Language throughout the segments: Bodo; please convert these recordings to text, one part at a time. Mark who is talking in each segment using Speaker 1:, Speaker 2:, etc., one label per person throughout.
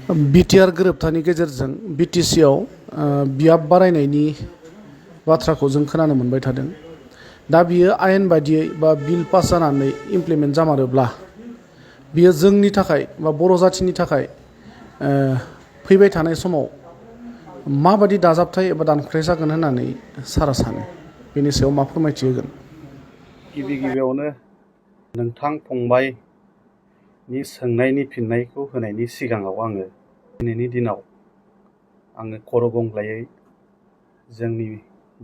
Speaker 1: बिटिआर गोरोबथानि गेजेरजों बिटिसिआव बियाब बारायनायनि बाथ्राखौ जों खोनानो मोनबाय थादों। दा बियो आयेन बायदियै बा बिल पास जानानै इमप्लिमेन्ट जामारोब्ला बियो जोंनि थाखाय बा बर' जाथिनि थाखाय फैबाय थानाय समाव माबादि दाजाबथाय एबा दानख्राय जागोन होननानै सारा सानो, बेनि सायाव मा फोरमायथि होगोन?
Speaker 2: गिबियावनो नोंथां फंबायनि सोंनायनि फिननायखौ होनायनि सिगाङाव आङो दिनैनि दिनाव आङो खर' गंग्लायै जोंनि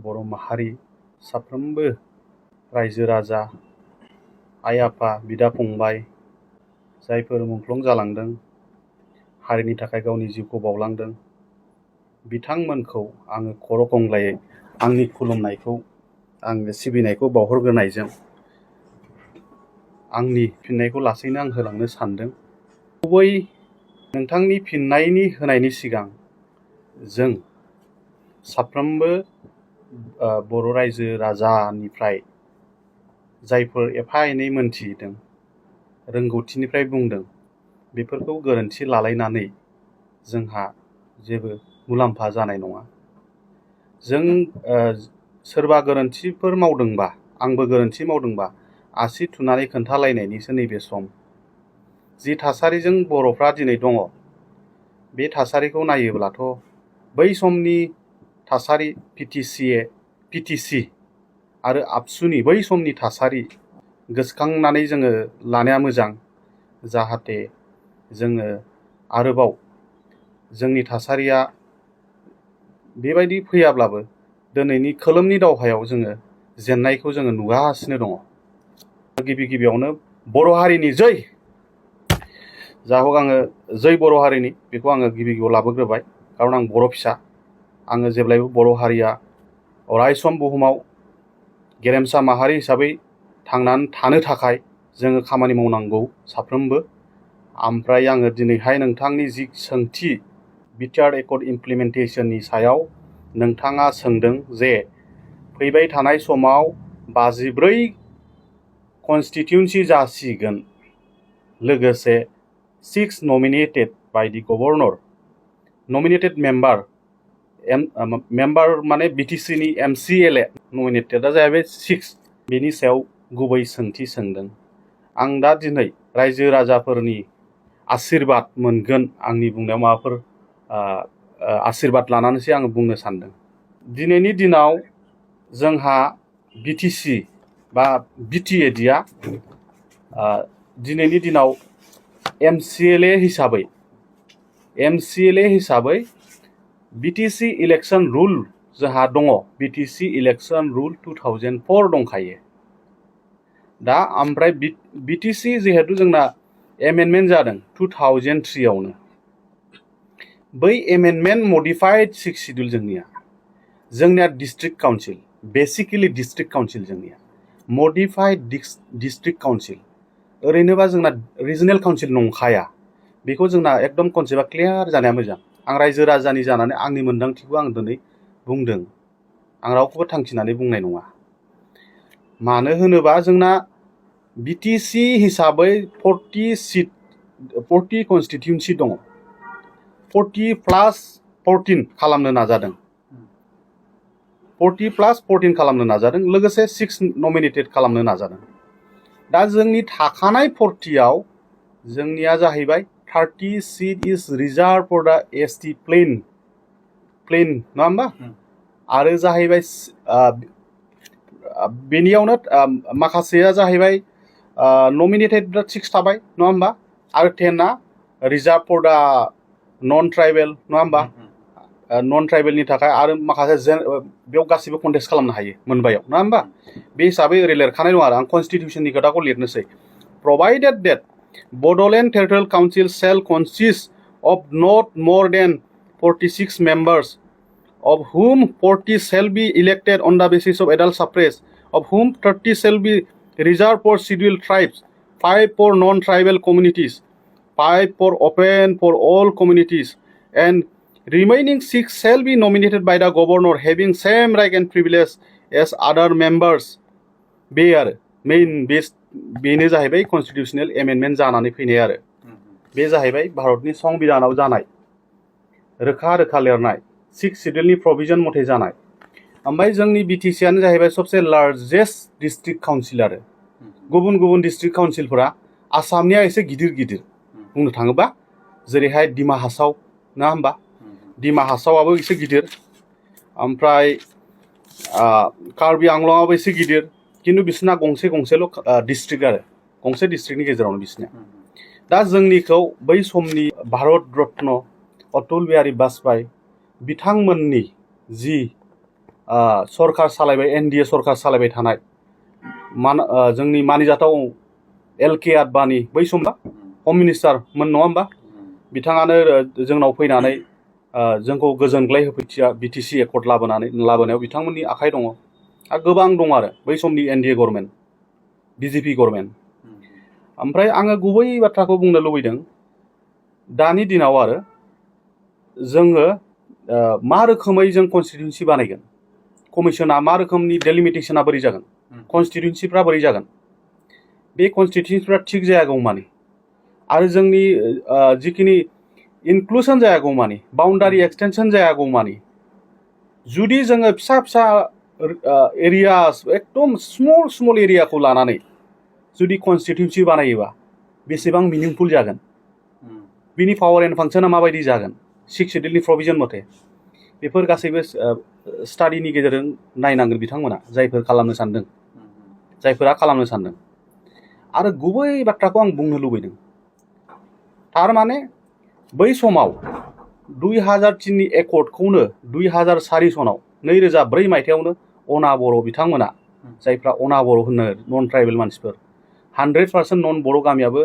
Speaker 2: बर' माहारि साफ्रोमबो रायजो राजा, आइ आफा, बिदा फंबाय जायफोर मुंख्लं जालांदों, हारिनि थाखाय गावनि जिउखौ बावलांदों, बिथांमोनखौ आङो खर' गंग्लायै आंनि खुलुमनायखौ, आङो सिबिनायखौ बावहरग्रोनायजों आंनि फिननायखौ लासैनो आं होलांनो सानदों। गुबै नोंथांनि फिननायनि होनायनि सिगां जों साफ्रोमबो बर' रायजो राजानिफ्राय जायफोर एफा एनै मोनथिदों, रोंगौथिनिफ्राय बुंदों, बेफोरखौ गोरोन्थि लालायनानै जोंहा जेबो मुलाम्फा जानाय नङा। जों सोरबा गोरोन्थिफोर मावदोंबा, आंबो गोरोन्थि मावदोंबा आसि थुनानै खोन्थालायनायनिसो नैबे सम। जि थासारिजों बर'फ्रा दिनै दङ, बे थासारिखौ नायोब्लाथ' बै समनि थासारि पिटिसि आरो आबसुनि बै समनि थासारि गोसोखांनानै जोङो लानाया मोजां, जाहाथे जोङो आरोबाव जोंनि थासारिया बेबायदि फैयाब्लाबो दिनैनि खोलोमनि दावहायाव जोङो जेननायखौ जोङो नुगासिनो दङ। गिबियावनो बर' हारिनि जै, जा हक आङो जै बर' हारिनि बेखौ आङो गिबियाव लाबोग्रोबाय, खारन आं बर' फिसा। आङो जेब्लायबो बर' हारिया अरायसम बुहुमाव गेरेमसा माहारि हिसाबै थांनानै थानो थाखाय जोङो खामानि मावनांगौ साफ्रोमबो। ओमफ्राय आङो दिनैहाय नोंथांनि जि सोंथि बिटिआर एकर्ड इमप्लिमेन्टेसननि सायाव नोंथाङा सोंदों जे फैबाय थानाय समाव 54 कनस्टिटिउन्सि जासिगोन, लोगोसे 6 nominated by the governor, nominated member माने बिटिसिनि MCLA नमिनेटेडआ जाहैबाय 6। बेनि सायाव गुबै सोंथि सोंदों। आं दा दिनै रायजो राजाफोरनि आशिर्बाद मोनगोन, आंनि बुंनायाव माबाफोर आशिर्बाद लानानैसो आङो बुंनो सानदों। दिनैनि दिनाव जोंहा बिटिसि बा बिटिएडिआ दिनैनि दिनाव MCLA हिसाबै बिटिसि इलेक्सन रुल जोंहा दङ। बिटिसि इलेक्सन रुल 2004 दंखायो। दा ओमफ्राय बिटिसि जिहेतु जोंना एमेन्डमेन्ट जादों 2003 आवनो, बै एमेन्डमेन्ट मडिफाइड 6 शिड्युल जोंनिया district council, basically district council, जोंनिया मडिफाइड डिस्ट्रिक्ट काउन्सिल। ओरैनोबा जोंना रिजनेल काउन्सिल नंखाया। बेखौ जोंना एकदम कनसेप्टआ क्लियार जानाया मोजां। आं रायजो राजानि जानानै आंनि मोन्दांथिखौ आं दिनै बुंदों, आं रावखौबो थांखिनानै बुंनाय नङा। मानो होनोबा जोंना बिटिसि हिसाबै 40 कनस्टिटिउन्सि दङ। 40+14 खालामनो नाजादों। 40+14 खालामनो नाजादों, लोगोसे 6 नमिनेटेड खालामनो नाजादों। दा जोंनि थाखानाय 40आव जोंनिया जाहैबाय 30 सिट इज रिजार्भ फर दा ST प्लेन नङा होमबा? आरो जाहैबाय बेनियावनो माखासेया जाहैबाय नमिनेटेड 6 थाबाय नङा होमबा? आरो 10आ रिजार्भ फर दा नन ट्राइबेल नङा होमबा? नन ट्राइबेलनि थाखाय आरो माखासे बेयाव गासिबो कन्टेस्ट खालामनो हायो मोनबायाव नङा होमबा? बे हिसाबै ओरै लिरखानाय दं आरो आं कनस्टिटिउसननि खोथाखौ लिरनोसै। Provided that Bodoland Territorial Council shall consist of not more than 46 members, of whom 40 shall be elected on the basis of adult suffrage, of whom 30 shall be reserved for scheduled tribes, 5 for non-tribal communities, 5 for open for all communities, and remaining 6 shall be nominated by the governor having same right and privilege as other members. बे आरो मेइन बेनो जाहैबाय कनस्टिटिउसनेल एमेन्डमेन्ट जानानै फैनाय आरो बे जाहैबाय भारतनि संबिधानाव जानाय रोखा रोखा लिरनाय 6 शेड्यूलनि प्रभिजन मथे जानाय। ओमफ्राय जोंनि BTC आनो जाहैबाय सबसे लार्जेस्ट डिस्ट्रिक्ट काउन्सिल आरो गुबुन गुबुन डिस्ट्रिक्ट काउन्सिलफोरा आसामनिया एसे गिदिर गिदिर बुंनो थाङोबा जेरैहाय डिमा हासाव नङा होमबा डिमा हासावाबो एसे गिदिर ओमफ्राय कार्बि आंलंआबो एसे गिदिर किन्तु बिसोरना गंसे गंसेल' डिस्ट्रिक्ट आरो गंसे डिस्ट्रिक्टनि गेजेरावनो बिसोरनिया। दा जोंनिखौ बै समनि भारत रत्न अटल बिहारी वाजपेयी बिथांमोननि जि सरकार सालायबाय NDA सरकार सालायबाय थानाय जोंनि मानिजाथाव LK आडवाणी बै समबा हम मिनिस्टारमोन नङा होमबा बिथाङानो जोंनाव फैनानै जोंखौ गोजोनग्लाय होफैथिया BTC एकर्ड लाबोनायाव बिथांमोननि आखाइ दङ आरो गोबां दं आरो बै समनि NDA गभर्नमेन्ट BJP गभर्नमेन्ट। ओमफ्राय आङो गुबै बाथ्राखौ बुंनो लुबैदों दानि दिनाव आरो जोङो मा रोखोमै जों कनस्टिटिउन्सि बानायगोन कमिसना मा रोखोमनि डेलिमिटेसना बोरै जागोन कनस्टिटिउन्सिफ्रा बोरै जागोन बे कनस्टिटिउन्सिफ्रा थिग जायागौमानि आरो जोंनि जिखिनि इनक्लुसन जायागौमानि बाउन्डारि एक्सटेनसन जायागौमानि जुदि जोङो फिसा फिसा एरियास एकदम स्मल एरियाखौ लानानै जुदि कनस्टिटिउन्सि बानायोबा बेसेबां मिनिंफुल जागोन बिनि पावार एन्ड फांसना माबायदि जागोन 6 शेड्यूलनि प्रभिजन मथे बेफोर गासैबो स्टाडिनि गेजेरजों नायनांगोन बिथांमोना जायफोरा खालामनो सानदों आरो गुबै बाथ्राखौ आं बुंनो लुबैदों थारमाने बै समाव 2003नि एकर्डखौनो 2004 सनाव 2004 मायथाइयावनो अना बर' बिथांमोना जायफ्रा अना बर' होनो नन ट्राइबेल मानसिफोर 100% नन बर' गामियाबो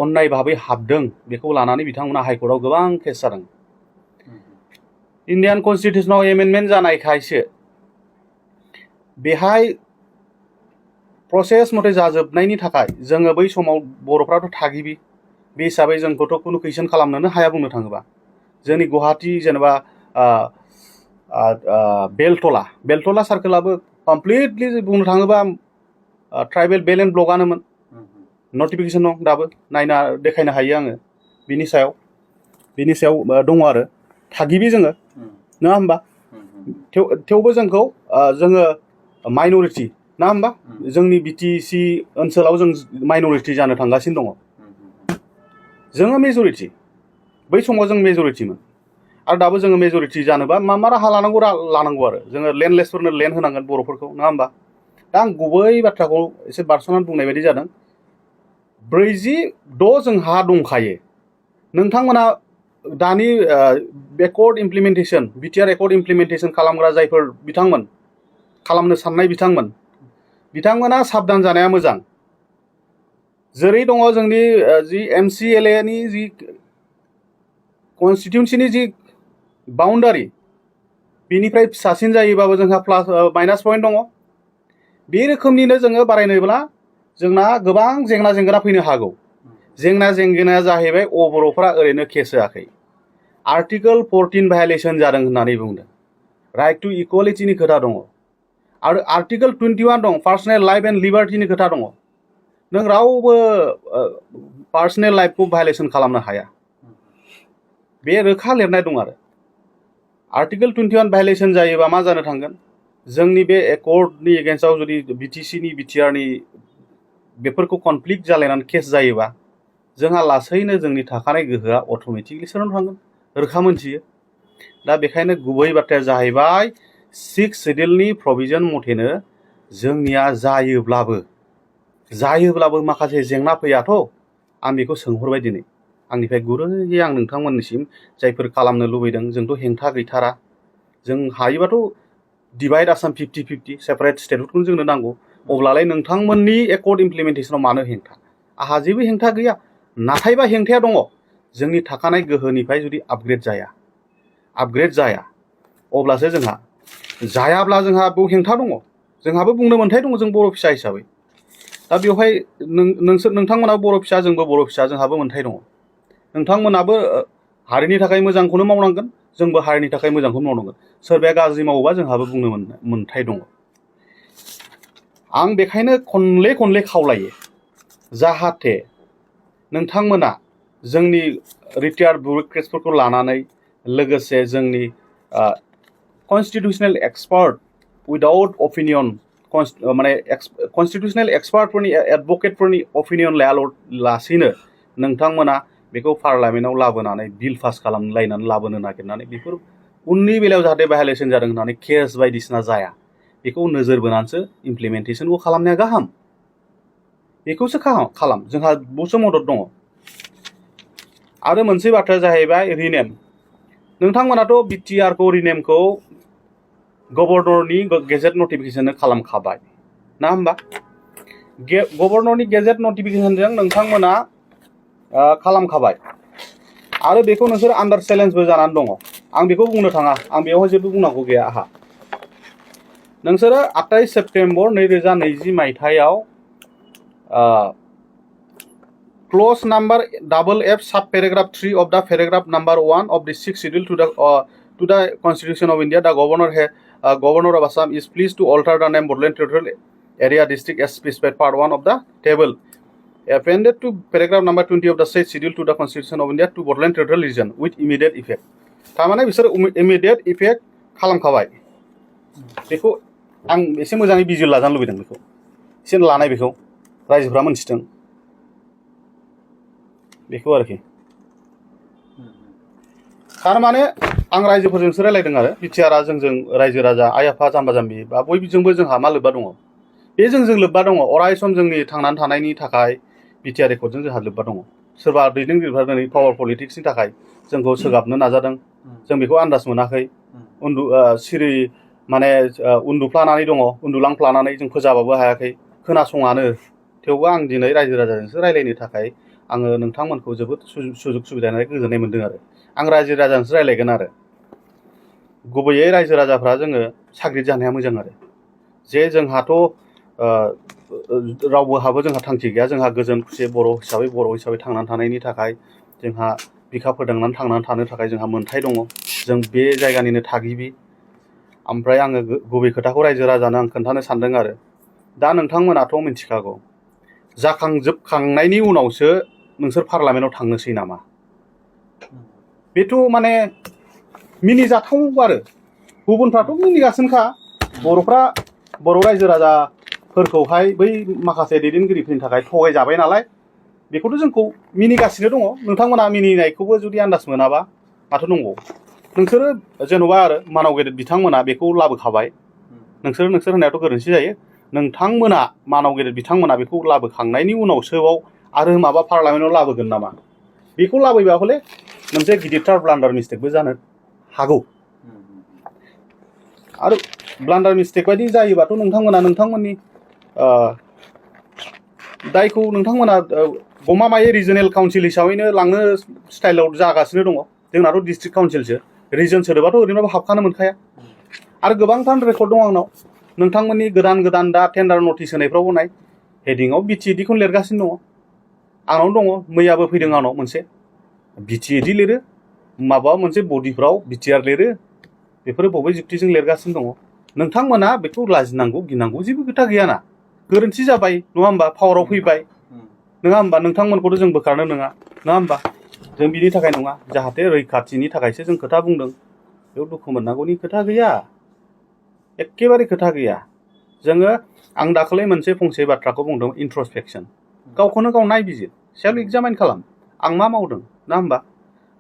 Speaker 2: अन्याय भाबै हाबदों बेखौ लानानै बिथांमोना हाइकर्टआव गोबां केस जादों। इन्डियान कनस्टिटिउसनाव एमेन्डमेन्ट जानायखायसो बेहाय प्रसेस मथे जाजोबनायनि थाखाय जोङो बै समाव बर'फ्राथ' थागिबि बे हिसाबै जोंखौथ' खुनु कुइसन खालामनोनो हाया बुंनो थाङोबा जोंनि गुवाहाटी जेनेबा बेलटला सार्केलाबो कमप्लिटलि बुंनो थाङोबा ट्राइबेल बेल एन्ड ब्लकआनोमोन नटिफिकेसन दं दाबो नायना देखायनो हायो आङो बिनि सायाव दङ आरो थागिबि जोङो नङा होमबा थेवबो जोंखौ जोङो माइन'रिटि ना होमबा जोंनि BTC ओनसोलाव जों माइन'रिटि जानो थांगासिनो दङ जोङो मेजरिटि बै समाव जों मेजरिटिमोन आरो दाबो जोङो मेजरिटि जानोबा मा राहा लानांगौ आरो जोङो लेन्डलेसफोरनो लेन्ड होनांगोन बर'फोरखौ नङा होमबा। दा आं गुबै बाथ्राखौ एसे बारस'नानै बुंनाय बायदि जादों 46 जोंहा दंखायो नोंथांमोना दानि accord implementation BTR accord implementation खालामग्रा जायफोर बिथांमोन खालामनो साननाय बिथांमोना साबधान जानाया मोजां जेरै दङ जोंनि जि MCLA नि जि कनस्टिटिउन्सिनि जि बाउन्डारि बेनिफ्राय फिसासिन जायोबाबो जोंहा प्लास माइनास पइन्ट दङ बे रोखोमनिनो जोङो बारायनोब्ला जोंना गोबां जेंना जेंगोना फैनो हागौ। जेंना जेंगोनाया जाहैबाय बर'फ्रा ओरैनो केस होआखै आर्टिकल 14 भायलेसन जादों होननानै बुंदों राइट टु इकुवेलिटिनि खोथा दङ आरो आर्टिकल 21 दं पार्सनेल लाइफ एन्ड लिबार्टिनि खोथा दङ नों रावबो पार्सनेल लाइफखौ भायलेसन खालामनो हाया बे रोखा लिरनाय दं आरो आर्टिकल 21 भायलेसन जायोबा मा जानो थांगोन जोंनि बे एकर्डनि एगेन्स्टआव जुदि BTCनि BTRनि बेफोरखौ कनफ्लिक्ट जालायनानै केस जायोबा जोंहा लासैनो जोंनि थाखानाय गोहोआ अट'मेटिकलि सोरनाव थांगोन रोखा मोनथियो। दा बेखायनो गुबै बाथ्राया जाहैबाय 6 शेड्यूलनि प्रभिजन मथेनो जोंनिया जायोब्लाबो माखासे जेंना फैयाथ' आं बेखौ सोंहरबाय दिनै आंनिफ्राय गुरैयै आं नोंथांमोननिसिम जायफोर खालामनो लुबैदों जोंथ' हेंथा गैथारा जों हायोबाथ' डिभाइड आसाम 50-50 सेपारेट स्टेटहुडखौनो जोंनो नांगौ अब्लालाय नोंथांमोननि एकर्ड इमप्लिमेन्टेसनाव मानो हेंथा आंहा जेबो हेंथा गैया नाथायबा हेंथाया दङ जोंनि थाखानाय गोहोनिफ्राय जुदि आपग्रेड जाया अब्लासो जोंहा जायाब्ला जोंहा बेयाव हेंथा दङ जोंहाबो बुंनो मोन्थाय दङ जों बर' फिसा हिसाबै दा बेवहाय नोंथांमोनाबो बर' फिसा जोंबो बर' फिसा जोंहाबो मोन्थाय दङ नोंथांमोनाबो हारिनि थाखाय मोजांखौनो मावनांगोन जोंबो हारिनि थाखाय मोजांखौनो मावनांगोन सोरबाया गाज्रि मावोबा जोंहाबो बुंनो मोन्थाय दङ। आं बेखायनो खनले खावलायो जाहाथे नोंथांमोना जोंनि रिटायार्ड बिउरोक्रेट्सफोरखौ लानानै लोगोसे जोंनि कनस्टिटिउसनेल एक्सपार्ट उइदाउट अपिनियन माने कनस्टिटिउसनेल एक्सपार्टफोरनि एडभकेटफोरनि अपिनियन लायालासिनो नोंथांमोना बेखौ पार्लामेन्टआव लाबोनानै बिल पास खालामलायनानै लाबोनो नागिरनानै बेफोर उननि बेलायाव जाहाथे भायलेसन जादों होननानै केस बायदिसिना जाया बेखौ नोजोर बोनानैसो इमप्लिमेन्टेसनखौ खालामनाया गाहाम बेखौसो खालाम जोंहा बहुतसो मदद दङ आरो मोनसे बाथ्राया जाहैबाय रिनेम नोंथांमोनाथ' बिटिआरखौ रिनेमखौ गभर्नरनि गेजेट नटिफिकेसन खालामखाबाय ना होमबा गभर्नरनि गेजेट नटिफिकेसनजों नोंथांमोना खालामखाबाय आरो बेखौ नोंसोर आन्डार चेलेन्जबो जानानै दङ आं बेखौ बुंनो थाङा आं बेवहाय जेबो बुंनांगौ गैया आहा नोंसोरो 28 सेप्तेम्बर 2020 मायथाइयाव क्ल'ज नाम्बार FF सब paragraph 3 of the paragraph number 1 of the 6th schedule to the Constitution of India, the Governor of Assam is pleased to alter the name Bordland Territorial Area District as specified part 1 of the table appended to paragraph number 20 of the 6th schedule to the Constitution of India to Bordland Territorial Region with immediate effect. थारमाने बिसोर immediate effect खालामखाबाय बेखौ आं एसे मोजाङै बिजिर लाजानो लुबैदों बेखौ एसे लानाय बेखौ रायजोफ्रा मोनथिथों बेखौ आरोखि थारमाने आं रायजोफोरजोंसो रायलायदों आरो बिटिआरआ जोंजों रायजो राजा आइ आफा जाम्बा जाम्बि बा बयजोंबो जोंहा मा लोब्बा दङ बे जोंजों लोब्बा दङ अराय सम जोंनि थांनानै थानायनि थाखाय बिटिआर रेकर्डजों जोंहा लोब्बा दङ सोरबा दैदेनगिरिफ्रा दिनै पावार पलिटिक्सनि थाखाय जोंखौ सोगाबनो नाजादों जों बेखौ आन्दाज मोनाखै सिरि माने उन्दुफ्लानानै दङ उन्दुलांफ्लानानै जों फोजाबाबो हायाखै खोनासङानो थेवबो आं दिनै रायजो राजाजोंसो रायलायनो थाखाय आङो नोंथांमोनखौ जोबोद सुजुग सुबिदा होनानै गोजोननाय मोनदों आरो आं रायजो राजाजोंसो रायलायगोन आरो गुबैयै रायजो राजाफ्रा जोङो साग्रिद जानाया मोजां आरो जे जोंहाथ' रावबोहाबो जोंहा थांखि गैया जोंहा गोजोन खुसि बर' हिसाबै थांनानै थानायनि थाखाय जोंहा बिखा फोरदांनानै थांनानै थानो थाखाय जोंहा मोन्थाय दङ जों बे जायगानिनो थागिबि ओमफ्राय आङो गुबै खोथाखौ रायजो राजानो आं खोन्थानो सानदों आरो दा नोंथांमोनाथ' मिथिखागौ जाखांजोबखांनायनि उनावसो नोंसोर पार्लामेन्टआव थांनोसै नामा बेथ' माने मिनिजाथाव आरो गुबुनफ्राथ' मिनिगासिनोखा बर' रायजो राजाफोरखौहाय बै माखासे दैदेनगिरिफोरनि थाखाय थगायजाबाय नालाय बेखौथ' जोंखौ मिनिगासिनो दङ नोंथांमोना मिनिनायखौबो जुदि आन्दाज मोनाबा माथो दंबावो नोंसोरो जेन'बा आरो मानाव गेदेर बिथांमोना बेखौ लाबोखाबाय नोंसोर होननायाथ' गोरोन्थि जायो नोंथांमोना मानाव गेदेर बिथांमोना बेखौ लाबोखांनायनि उनावसोबाव आरो माबा पार्लामेन्टआव लाबोगोन नामा बेखौ लाबोबा हले मोनसे गिदिरथार ब्लान्डार मिस्टेकबो जानो हागौ आरो ब्लान्डार मिस्टेक बायदि जायोबाथ' नोंथांमोननि दायखौ नोंथांमोना गमामायै रिजनेल काउन्सिल हिसाबैनो लांनो स्टाइलाव जागासिनो दङ जोंनाथ' डिस्ट्रिक्ट काउन्सिलसो रिजन सोदोबाथ' ओरैनोबाबो हाबखानो मोनखाया आरो गोबांथार रेकर्ड दं आंनाव नोंथांमोननि गोदान दा टेन्डार नटिस होनायफ्रावबो नाय हेडिंआव बिटिएडिखौनो लिरगासिनो दङ आंनाव दङ मैयाबो फैदों आंनाव मोनसे बिटिएडि लिरो माबा मोनसे बडिफ्राव बिटिआर लिरो बेफोरो बबे जुक्तिजों लिरगासिनो दङ नोंथांमोना बेखौ लाजिनांगौ गिनांगौ जेबो खोथा गैयाना गोरोन्थि जाबाय नङा होमबा पावाराव फैबाय नङा होमबा नोंथांमोनखौथ' जों बोखारनो नङा होमबा जों बिनि थाखाय नङा जाहाथे रैखाथिनि थाखायसो जों खोथा बुंदों बेयाव दुखु मोननांगौनि खोथा गैया एखेबारे खोथा गैया जोङो आं दाखालै मोनसे फंसे बाथ्राखौ बुंदों इन्ट्रस्पेक्सन गावखौनो गाव नायबिजिर सेल्फ एग्जामाइन खालाम आं मा मावदों ना होमबा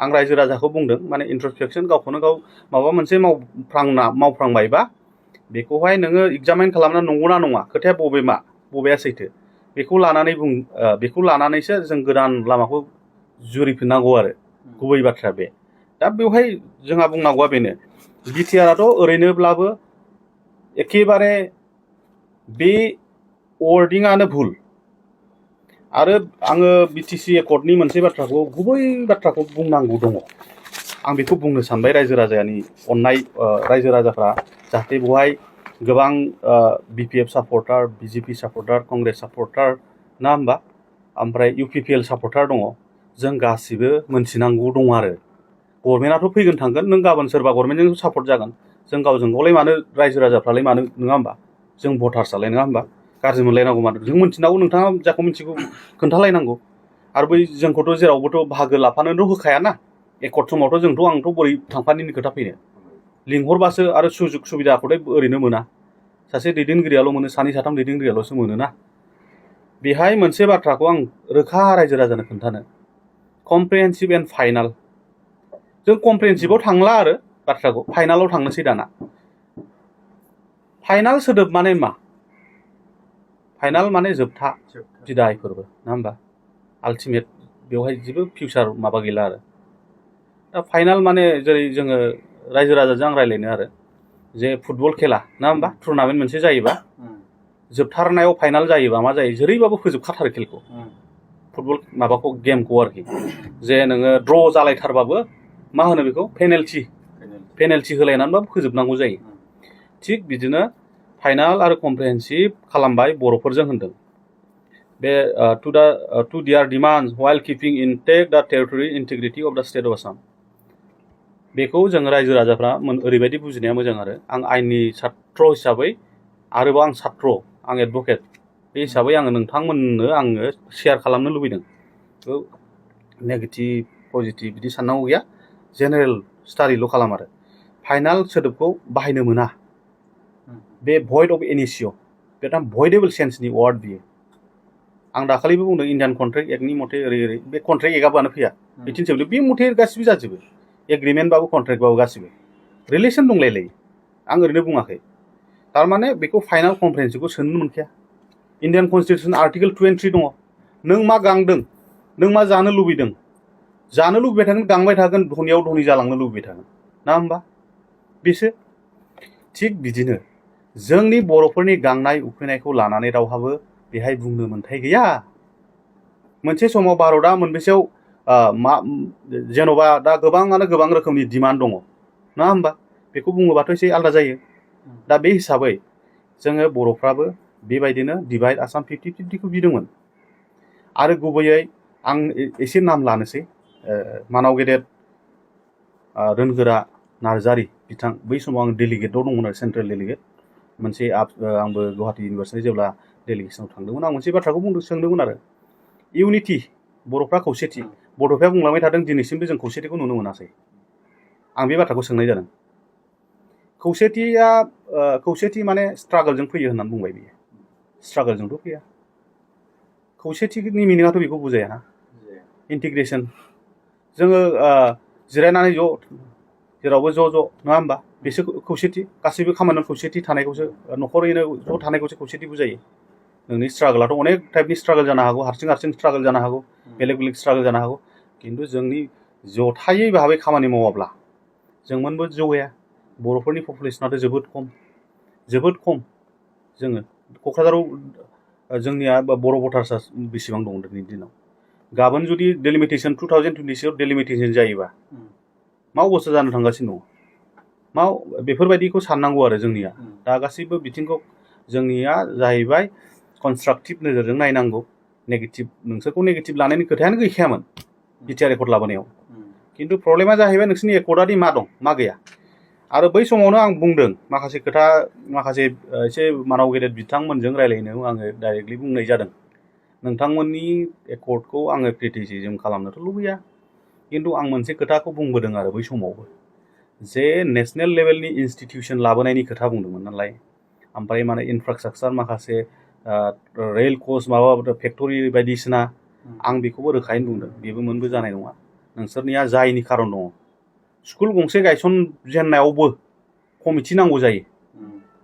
Speaker 2: आं रायजो राजाखौ बुंदों माने इन्ट्रस्पेक्सन गावखौनो गाव माबा मोनसे मावफ्रांबायबा बेखौहाय नोङो एग्जामाइन खालामना नंगौना नङा खोथाया बबेया सैथो बेखौ लानानैसो जों गोदान लामाखौ जुरिफिननांगौ आरो गुबै बाथ्राया बे दा बेवहाय जोंहा बुंनांगौआ बेनो बिटिआरआथ' ओरैनोब्लाबो एखेबारे बे वर्डिंआनो भुल आरो आङो बिटिसि एकर्डनि मोनसे बाथ्राखौ गुबै बाथ्राखौ बुंनांगौ दङ आं बेखौ बुंनो सानबाय रायजो राजानि अननाय रायजो राजाफ्रा जाहाथे बेवहाय गोबां बिपिएफ सापर्टार बिजेपि सापर्टार कंग्रेस सापर्टार ना होमबा ओमफ्राय इउपिपिएल सापर्टार दङ जों गासिबो मोनथिनांगौ दङ आरो गभर्नमेन्टआथ' फैगोन थांगोन नों गाबोन सोरबा गभर्नमेन्टजों सापर्ट जागोन जों गावजों गावलाय मानो रायजो राजाफ्रालाय मानो नङा होमबा जों भटार्सआलाय नङा होमबा गाज्रि मोनलायनांगौ मानो जों मोनथिनांगौ नोंथाङा जाखौ मिथिगौ खोन्थालायनांगौ आरो बै जोंखौथ' जेरावबोथ' बाहागो लाफानोथ' होखायाना एकर्ड समावथ' आंथ' बोरै थांफानिनि खोथा फैनो लिंहरबासो आरो सुजुग सुबिदाखौथ' ओरैनो मोना सासे दैदेनगिरियाल' मोनो सानै साथाम दैदेनगिरियाल'सो मोनोना बेहाय मोनसे बाथ्राखौ आं रोखा रायजो राजानो खोन्थानो कमप्रिहेन्सिभ एन्ड फाइनाल जों कमप्रिहेन्सिभआव थांला आरो बाथ्राखौ फाइनालाव थांनोसै दाना फाइनाल सोदोब माने मा फाइनाल माने जोबथा बिदाय फोरबो ना होमबा आल्टिमेट बेवहाय जेबो फिउचार माबा गैला आरो दा फाइनाल माने जेरै जोङो रायजो राजाजों आं रायलायनो आरो जे फुटबल खेला ना होमबा टुर्नामेन्ट मोनसे जायोबा जोबथारनायाव फाइनाल जायोबा मा जायो जेरैबाबो फोजोबखाथारो खेलखौ फुटबल माबाखौ गेमखौ आरोखि जे नोङो ड्र जालायथारबाबो मा होनो बेखौ पेनाल्टि होलायनानैबाबो फोजोबनांगौ जायो थिग बिदिनो फाइनाल आरो कमप्रिहेन्सिभ खालामबाय बर'फोरजों होनदों बे to their demands while keeping intact the territory integrity of the state of Assam बेखौ जों रायजो राजाफ्रा ओरैबायदि बुजिनाया मोजां आरो आं आइननि छात्र हिसाबै आरोबाव आं छात्र आं एडभकेट बे हिसाबै आङो नोंथांमोननो आङो शेयार खालामनो लुबैदों नेगेटिभ पजिटिभ बिदि साननांगौ गैया जेनेरेल स्टाडिल' खालाम आरो फाइनाल सोदोबखौ बाहायनो मोना बे भइड अफ एनिसिय बेटा भइडेबल सेन्सनि वार्ड बियो आं दाखालिबो बुंदों इण्डियान कन्ट्रेक्ट एक्टनि मथे ओरै बे कन्ट्रेक्ट एक्टआनो फैया 1870 बे मथे गासिबो जाजोबो एग्रिमेन्टबाबो कन्ट्रेक्टबाबो गासिबो रिलेसन दंलायलायो आं ओरैनो बुङाखै थारमाने बेखौ फाइनाल कमप्रिहेन्सिभखौ सोनो मोनखाया इण्डियान कनस्टिटिउसन आर्टिकेल 23 दङ नों मा गांदों नों मा जानो लुबैदों जानो लुबैबाय थागोन गांबाय थागोन धनियाव धनि जालांनो लुबैबाय थागोन ना होमबा बेसो थिग बिदिनो जोंनि बर'फोरनि गांनाय उखैनायखौ लानानै रावहाबो बेहाय बुंनो मोन्थाय गैया मोनसे समाव भारतआ मोनबेसेयाव जेन'बा दा गोबाङानो गोबां रोखोमनि डिमान्ड दङ ना होमबा बेखौ बुङोबाथ' एसे आलादा जायो दा बे हिसाबै जोङो बर'फ्राबो बेबायदिनो डिभाइड आसाम 50-50खौ बिदोंमोन आरो गुबैयै आं एसे नाम लानोसै मानाव गेदेर रोनगोरा नार्जारि बिथां बै समाव आं डेलिगेटआव दंमोन आरो सेन्ट्रेल डेलिगेट मोनसे आंबो गुवाहाटी इउनिभार्सिटि जेब्ला डेलिगेसनाव थांदोंमोन आं मोनसे बाथ्राखौ सोंदोंमोन आरो इउनिटि बर'फ्रा खौसेथि बड'फाया बुंलांबाय थादों दिनैसिमबो जों खौसेथिखौ नुनो मोनाखै आं बे बाथ्राखौ सोंनाय जादों खौसेथि माने स्ट्रागलजों फैयो होननानै बुंबाय बियो स्ट्रागलजोंथ' फैया खौसेथिनि मिनिङाथ' बेखौ बुजायाना इन्टिग्रेसन जोङो जिरायनानै ज' जेरावबो ज' नङा होमबा बेसो खौसेथि गासैबो खामानियाव खौसेथि थानायखौसो न'खरैनो ज' थानायखौसो खौसेथि बुजायो नोंनि स्ट्रागलाथ' अनेक टाइपनि स्ट्रागल जानो हागौ हारसिं स्ट्रागल जानो हागौ बेलेग स्ट्रागल जानो हागौ खिन्थु जोंनि जथायै भाबै खामानि मावाब्ला जों मोनबो जौगाया बर'फोरनि पपुलेसनाथ' जोबोद खम जोङो क'क्राझाराव जोंनिया बर' भटार्सआ बेसेबां दं दिनैनि दिनाव गाबोन जुदि डेलिमिटेसन 2026 डेलिमिटेसन जायोबा मा अबस्था जानो थांगासिनो दङ मा बेफोरबायदिखौ साननांगौ आरो जोंनिया दा गासैबो बिथिंखौ जोंनिया जाहैबाय कनस्ट्राक्टिभ नोजोरजों नायनांगौ नेगेटिभ नोंसोरखौ नेगेटिभ लानायनि खोथायानो गैखायामोन बिटिआर एकर्ड लाबोनायाव खिन्थु प्रब्लेमा जाहैबाय नोंसोरनि एकर्डआदि मा दं मा गैया आरो बै समावनो आं बुंदों माखासे खोथा माखासे एसे मानाव गेदेर बिथांमोनजों रायलायनायाव आङो डाइरेक्टलि बुंनाय जादों नोंथांमोननि एकर्डखौ आङो क्रिटिसिजम खालामनोथ' लुबैया खिन्थु आं मोनसे खोथाखौ बुंबोदों आरो बै समावबो जे नेसनेल लेभेलनि इनस्टिटिउसन लाबोनायनि खोथा बुंदोंमोन नालाय ओमफ्राय माने इनफ्रास्ट्राक्चार माखासे रेल कच माबा फेक्टरि बायदिसिना आं बेखौबो रोखायैनो बुंदों बेबो मोनबो जानाय नङा नोंसोरनिया जायनि खारन दङ स्कुल गंसे गायसनजेननायावबो कमिटि नांगौ जायो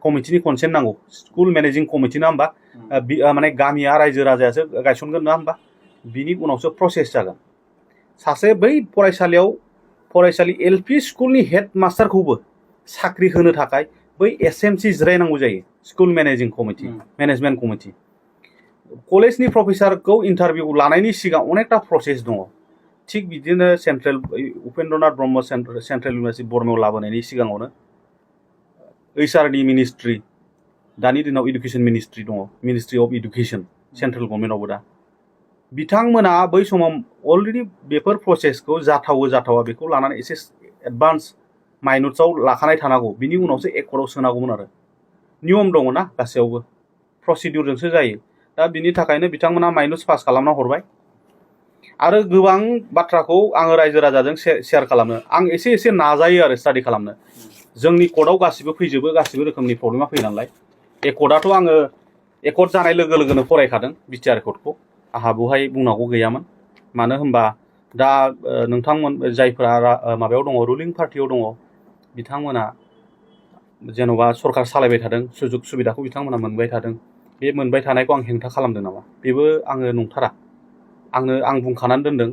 Speaker 2: कमिटिनि कनसेन्ट नांगौ स्कुल मेनेजिं कमिटि ना होमबा माने गामिया रायजो राजायासो गायसनगोन ना होमबा बिनि उनावसो प्रसेस जागोन सासे बै फरायसालि एलपि स्कुलनि हेड मास्टारखौबो साख्रि होनो थाखाय बै एसएमसि जिरायनांगौ जायो school managing committee management committee कलेजनि प्रफेसारखौ इन्टारभिउ लानायनि सिगां अनेकटा प्रसेस दङ थिग बिदिनो central Upendranath Brahma central university बर्मायाव लाबोनायनि सिगाङावनो ओइचआरडि मिनिस्ट्रि दानि दिनाव इडुकेसन मिनिस्ट्रि दङ मिनिस्ट्रि अफ इडुकेसन सेन्ट्रेल गभर्नमेन्टआवबो दा बिथांमोना बै समाव अलरेडि बेफोर प्रसेसखौ जाथावा बेखौ लानानै एसे एडभान्स माइनट्सआव लाखानाय थानांगौ बिनि उनावसो एकर्डआव सोनांगौमोन आरो नियम दङ ना गासैयावबो प्रसिडिउरजोंसो जायो दा बिनि थाखायनो बिथांमोना माइनट्स पास खालामना हरबाय आरो गोबां बाथ्राखौ आङो रायजो राजाजों शेयार खालामनो आं एसे नाजायो आरो स्टाडि खालामनो जोंनि कर्टआव गासिबो फैजोबो गासिबो रोखोमनि प्रब्लेमा फैयो नालाय एकर्डआथ' आङो एकर्ड जानाय लोगो लोगोनो फरायखादों बिटिआर कर्डखौ आंहा बेवहाय बुंनांगौ गैयामोन मानो होनबा दा नोंथांमोन जायफोरा माबायाव दङ रुलिं पार्टियाव दङ बिथांमोना जेन'बा सरकार सालायबाय थादों सुजुग सुबिदाखौ बिथांमोना मोनबाय थादों बे मोनबाय थानायखौ आं हेंथा खालामदों नामा बेबो आङो नंथारा आं बुंखानानै दोनदों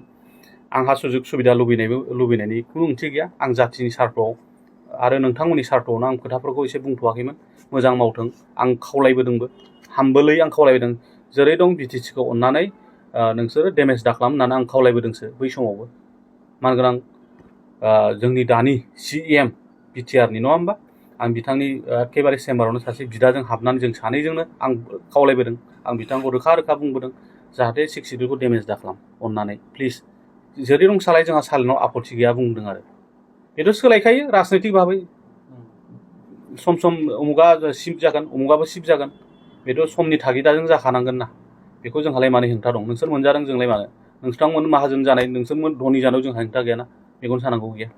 Speaker 2: आंहा सुजुग सुबिदा लुबैनायनि खुनु ओंथि गैया आं जाथिनि सार्थआव आरो नोंथांमोननि सार्थआवनो आं खोथाफोरखौ एसे बुंथ'वाखैमोन मोजां मावथों आं खावलायबोदोंबो हामबोलै आं खावलायबोदों जेरै दं बिटिसिखौ अननानै नोंसोरो डेमेज दाखालाम होननानै आं खावलायबोदोंसो बै समावबो मानगोनां जोंनि दानि CEM बिटिआरनि नङा होमबा आं बिथांनि एखेबारे चेम्बारावनो सासे बिदाजों हाबनानै जों सानैजोंनो आं खावलायबोदों आं बिथांखौ रोखा बुंबोदों जाहाथे 6 सिडिउलखौ डेमेज दाखालाम अननानै प्लिज जेरै दं सालाय जोंहा सालायनायाव आपत्ति गैया बुंदों आरो बेथ' सोलायखायो राजनैतिक भाबै सम उमुगा शिफ्ट जागोन उमुगाबो शिफ्ट जागोन बेथ' समनि थागिदाजों जाखानांगोन ना बेखौ जोंहालाय मानो हेंथा दं नोंसोर मोनजादों जोंलाय मानो नोंथांमोन माहाजोन जानाय नोंसोरमोन धनि जानायाव जोंहा हेंथा गैयाना मेगन सानांगौ गैया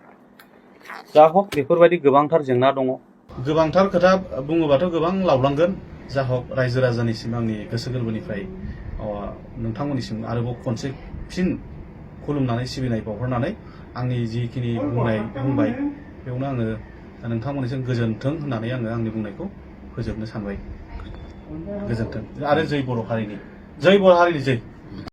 Speaker 2: जा हक बेफोरबायदि गोबांथार जेंना दङ गोबांथार खोथा बुङोबाथ' गोबां लावलांगोन जा हक रायजो राजानिसिम आंनि गोसो गोरबोनिफ्राय नोंथांमोननिसिम आरोबाव खनसे फिन खुलुमनानै सिबिनाय बावहरनानै आंनि जिखिनि बुंबाय बेयावनो आङो नोंथांमोननिसिम गोजोन्थों होननानै आङो आंनि बुंनायखौ फोजोबनो सानबाय गोजोन्थों आरो जै बर' हारिनि जै